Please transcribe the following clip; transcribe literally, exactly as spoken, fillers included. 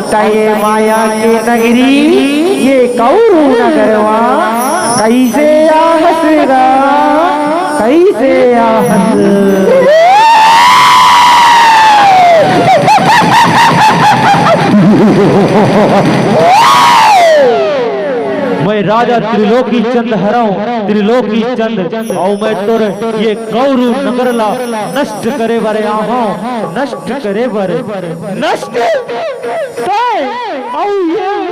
त ये माया के नगरी, ये कौरू नगरवा, कइसे आहस गा, कइसे आहस। मैं राजा त्रिलोकी चंद हरंव, त्रिलोकी चंद, अउ मैं तोर ये कौरू नगर ला नष्ट करे बर आहंव, नष्ट करे बर, नष्ट। तैं अउ ये